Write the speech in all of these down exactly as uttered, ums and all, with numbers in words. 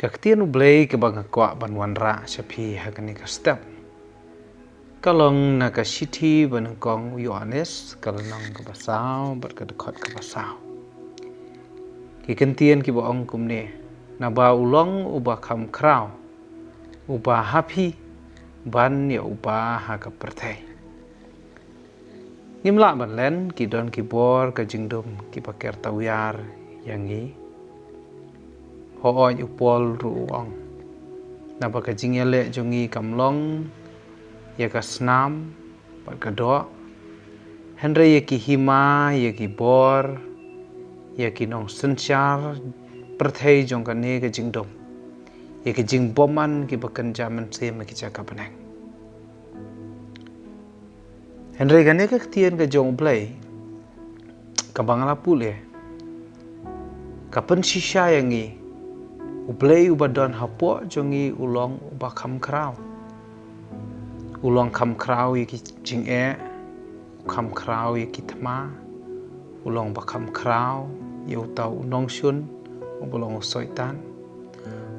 Ka ktien U Blei kaba nga kwah ban wanrah sha phi ha kane ka step ka long na ka shithi ba nyngkong u Ïoannis, ka lynnong kaba saw bad ka dkhot kaba saw. Ki kyntien kiba ong kumne: Naba u long uba kham khraw, uba ha phi, ban ïa uba ha ka pyrthei. Ngim lah ban len, ki don ki bor ka jingdum kiba ker tawiar ïa ngi. Hooid, u Paul ruh u ong: Naba ka jingïaleh jong ngi kam long ïa ka snam bad ka doh, hynrei ïa ki hima, ïa ki bor, ïa ki nongsynshar pyrthei jong kane ka jingdum, ïa ki jingbymman kiba kynja mynsiem ha ki jaka bneng. Hynrei kane ka ktien ka jong U Blei kaba nga la pule ka pynshisha ïa ngi. U Blei uba don hapoh jong ngi u long uba kham khraw. U long kham khraw ïa ki jingeh, u kham khraw ïa ki thma, u long ba kham khraw ïa uta u nongshun uba long u Soitan.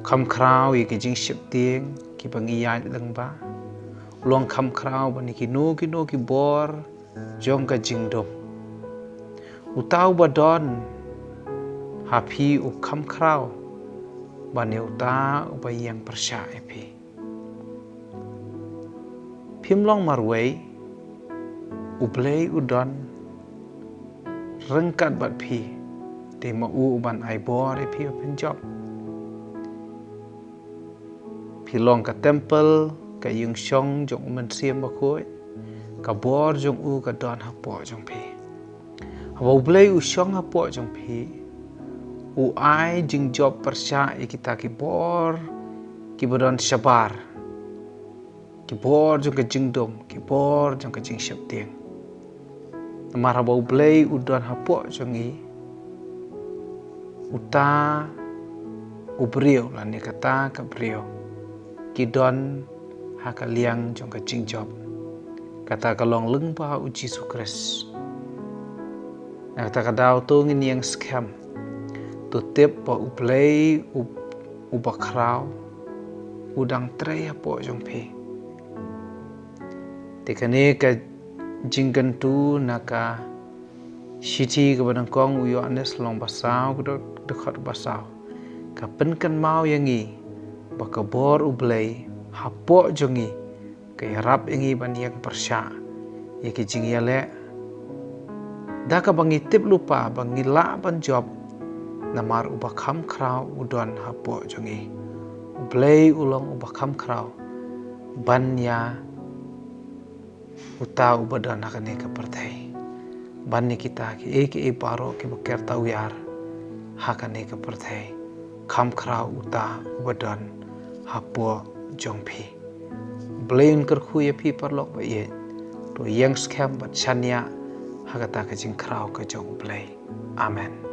Kham khraw ïa ki jingsheptieng kiba ngi ïaid lyngba. U long kham khraw ban ïa kino kino ki bor jong ka jingdum. Uta uba don ha phi u kham khraw ban ïa uta uba ïeng pyrshah ïa phi. Phim long marwei, U Blei u don ryngkat bad phi, dei ma u uban ai bor ïa phi ban pynjop. Phi long ka templ, ka ïingshong jong U Mynsiem Bakhuid. Ka bor jong u ka don hapoh jong phi. Haba U Blei u shong hapoh jong phi, u ai jingjop pyrshah ïa kita ki bor kiba don shabar, ki bor jong ka jingdum, ki bor jong ka jingsheptieng. Namar haba U Blei u don hapoh jong ngi, uta u briew lane kata ka briew ki don ha ka liang jong ka jingjop. Kata ka long lyngba U Jisu Khrist. Na kata ka daw to ngin ïeng skhem, to tip ba U Blei u, uba khraw u dang trei hapoh jong phi. Te kane ka jingkyntu na ka shithi kaba nyngkong u Ïoannis lynnong ba saw, ka dkhot ba saw, ka pynkynmaw ïa ngi ba ka bor U Blei hapoh jong ngi ka ïarap ïa ngi ban ïeng pyrshah ïa ki jingïaleh da kaba ngi tip lypa ba ngi lah ban jop, namar uba kham khraw u don hapoh jong ngi. U Blei u long uba kham khraw ban ïa uta uba don ha kane ka pyrthei, ban ïa kita kiei kiei baroh kiba ker tawiar ha kane ka pyrthei. Kham khraw uta uba don hapoh jong phi. U Blei un kyrkhu ïa phi paralok ba ïeit. To ïeng skhem bad shaniah ha kata ka jingkhraw ka jong U Blei. Amen.